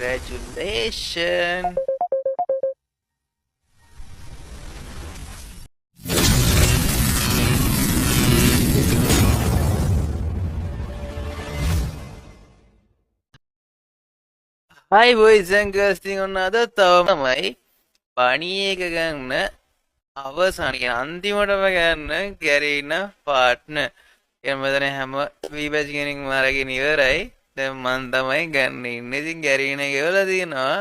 Congratulations. Hi boys and girls, ඉතින් ඔන්න අද තව තමයි බණි එක ගන්න අවසාන කියන්නේ අන්තිමටම ගන්න ගැරීන පාර්ට්නර්. කියන්නේ මෙතන හැම වී බැච් කෙනෙක්ම අරගෙන ඉවරයි. දැන් මං තමයි ගන්න ඉන්නේ. ඉතින් ගැරීන ගෙවලා තියෙනවා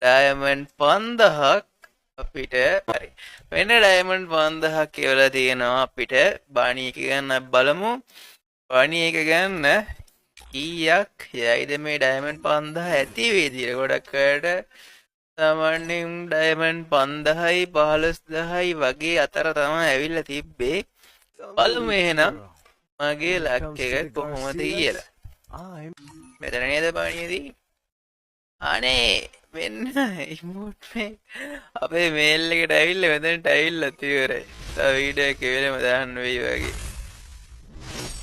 ඩයමන්ඩ් 5000ක් අපිට. හරි. වෙන ඩයමන්ඩ් 5000ක් ගෙවලා තියෙනවා අපිට බණි එක ගන්න. බලමු බණි එක ගන්න කීයක් යයිද මේ ඩයමන්ඩ් 5000 ඇති වේද කියලා. ගොඩක් අයට සාමාන්‍යයෙන් ඩයමන්ඩ් 5000යි 15000යි වගේ අතර තමයි ඇවිල්ලා තිබ්බේ. බලමු එහෙනම් මගේ ලක් එක කොහොමද කියලා. මෙතන නේද පාණියදී? අනේ මෙන්න ඉමෝට් මේ අපේ මේල් එකට ඇවිල්ලා මෙතනට ඇවිල්ලා ඉවරයි. තව වීඩියෝ එක වෙලෙම දාන්න වෙයි වගේ.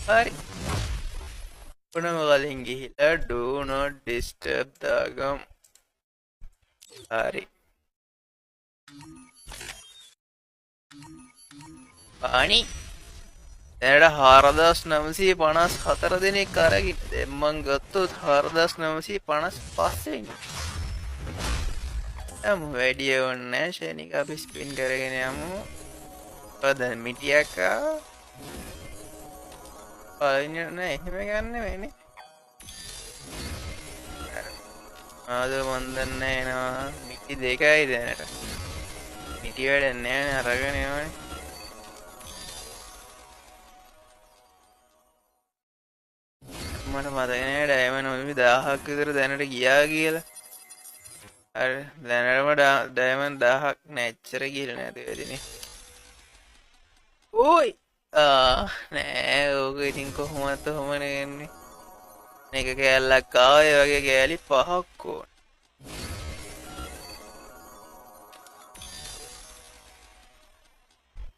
හරි. ඔන්නම කලින් ගිහිල්ලා do not disturb දාගමු. හරි. පාණි දැනට 4954 දෙනෙක් අරගෙන දැන් මං ගත්තොත් 4955 වෙනි. යමු වැඩි ඕනේ නෑ ෂණික අපි ස්පින් කරගෙන යමු. ඔය දැන් මිටියක් ආවා. පළවෙනි නෑ එහෙම ගන්න නෙමෙයිනේ. ආද මන් දන්නේ එනවා මිටි දෙකයි දැනට. මිටි වැඩක් නෑනේ අරගෙන යවනේ. මට මතක නෑ ඩයමන්ඩ් ඔය 1000ක් විතර දැනට ගියා කියලා. හරි දැනටම ඩයමන්ඩ් 1000ක් නෑ එච්චර ගිහලා නෑ දෙවෙදිනේ. ඕයි නෑ ඕක ඉතින් කොහොමද ඔහොමනේ වෙන්නේ. මේක කෑල්ලක් ආවා ඒ වගේ කෑලි පහක් ඕන.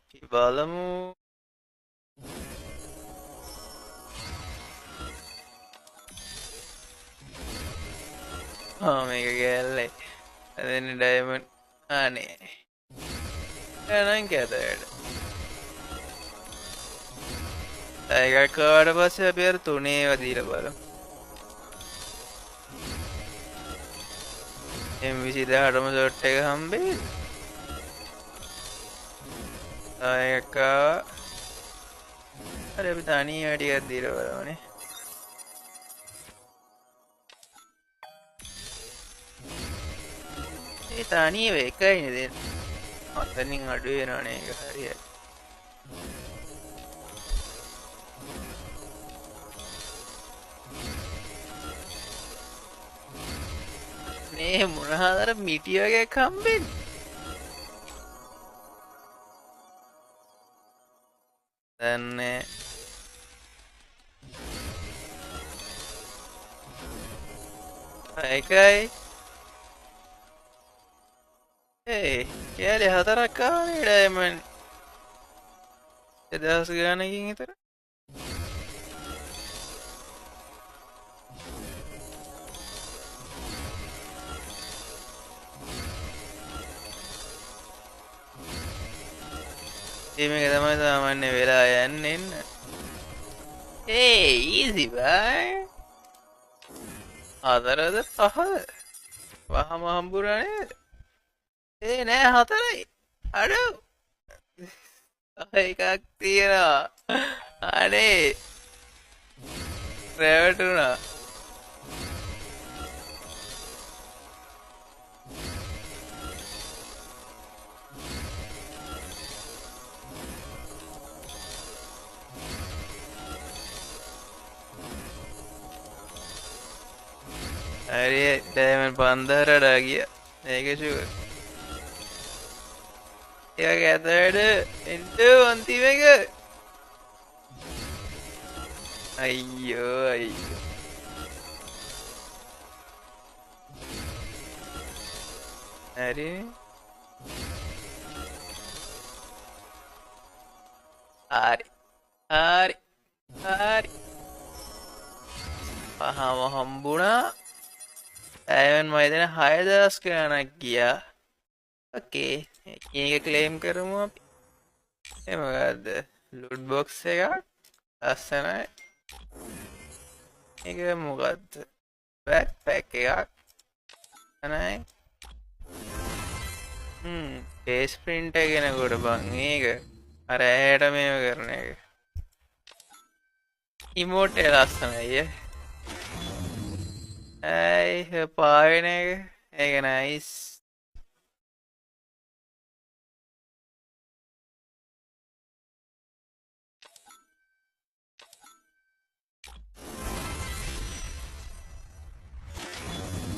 අපි බලමු. මේක කෑල්ලයි. අදෙන් ඩයමන්ඩ් අනේ. ගණන් කැතයට. එකක් ආවට පස්සේ අපි අර තුනේ ඒවා දීලා බලමු. එම් විසිදහටම ෂොට් එක හම්බෙයිද? ආ එකක් ආවා. හරි අපි තනියම ටිකක් දීලා බලමුනේ. ඒ තනියම එකයිනේ දෙන්නේ. අතනින් අඩු වෙනවනේ ඒක හරියට. මේ මොනවාද අර මිටි වගේ එකක් හම්බෙන්නේ? දන්නේ එකයි. ඒ කෑලි හතරක් ආවනේ ඩයමන්ඩ්. 2000 ගානකින් විතර. ඉතින් මේක තමයි සාමාන්‍ය වෙලා යන්නේ එන්න. ඒ ඊසි බයි. හතරද පහද? වහම හම්බුණා නේද? ඒ නෑ හතරයි. අඩෝ. තව එකක් තියෙනවා. අනේ. රැවටුණා. හරි ඩයමන්ඩ් 5000ට ගියා. මේක ෂුවර්. ඒ වගේ ඇතට එන්න අන්තිම එක. අයියෝ අයියෝ. හරි. හරි. හරි. හරි. පහම හම්බුණා. ඩයමන්ඩ් මම හිතන්නේ 6000 ගාණක් ගියා. ඕකේ, මේක ක්ලේම් කරමු අපි. ඒ මොකද්ද? ලූට් බොක්ස් එකක්. ලස්සනයි. මේක මොකද්ද? බෑක්පැක් එකක්. ලස්සනයි. ෆේස් ප්‍රින්ට් එක එනකොට බං මේක අර ඇහැට මේව කරන එක. ඉමෝට් එක ලස්සනයි ඈ. ඇයි පාවෙන එක? ඒක නයිස්.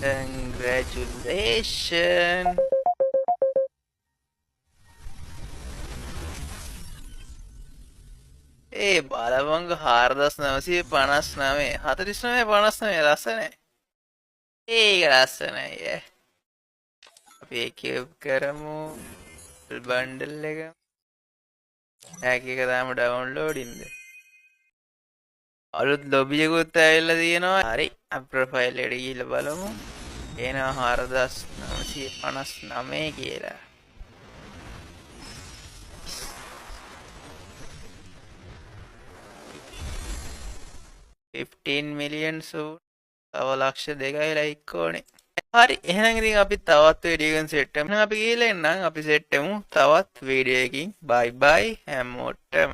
Congratulations. ඒ බලවංග 4959 49 59 ලස්සනයි. ඒක ලස්සනයි ඈ. අපි ඒක කරමු බන්ඩල් එක. හැක් එක තාම ඩවුන්ලෝඩින්ද? අලුත් ලොබි එකකුත් ඇවිල්ලා තියෙනවා. හරි, අපි ප්‍රොෆයිල් එකට ගිහිල්ලා බලමු. එනවා 4959 කියලා. 15 million soon. තව ලක්ෂ දෙකයි ලයික් ඕනේ. හරි, එහෙනම් ඉතින් අපි තවත් වීඩියෝ එකකින් සෙට් වෙමු. එහෙනම් අපි ගිහලා එන්නම්. අපි සෙට් වෙමු තවත් වීඩියෝ එකකින්. බයි බයි හැමෝටම.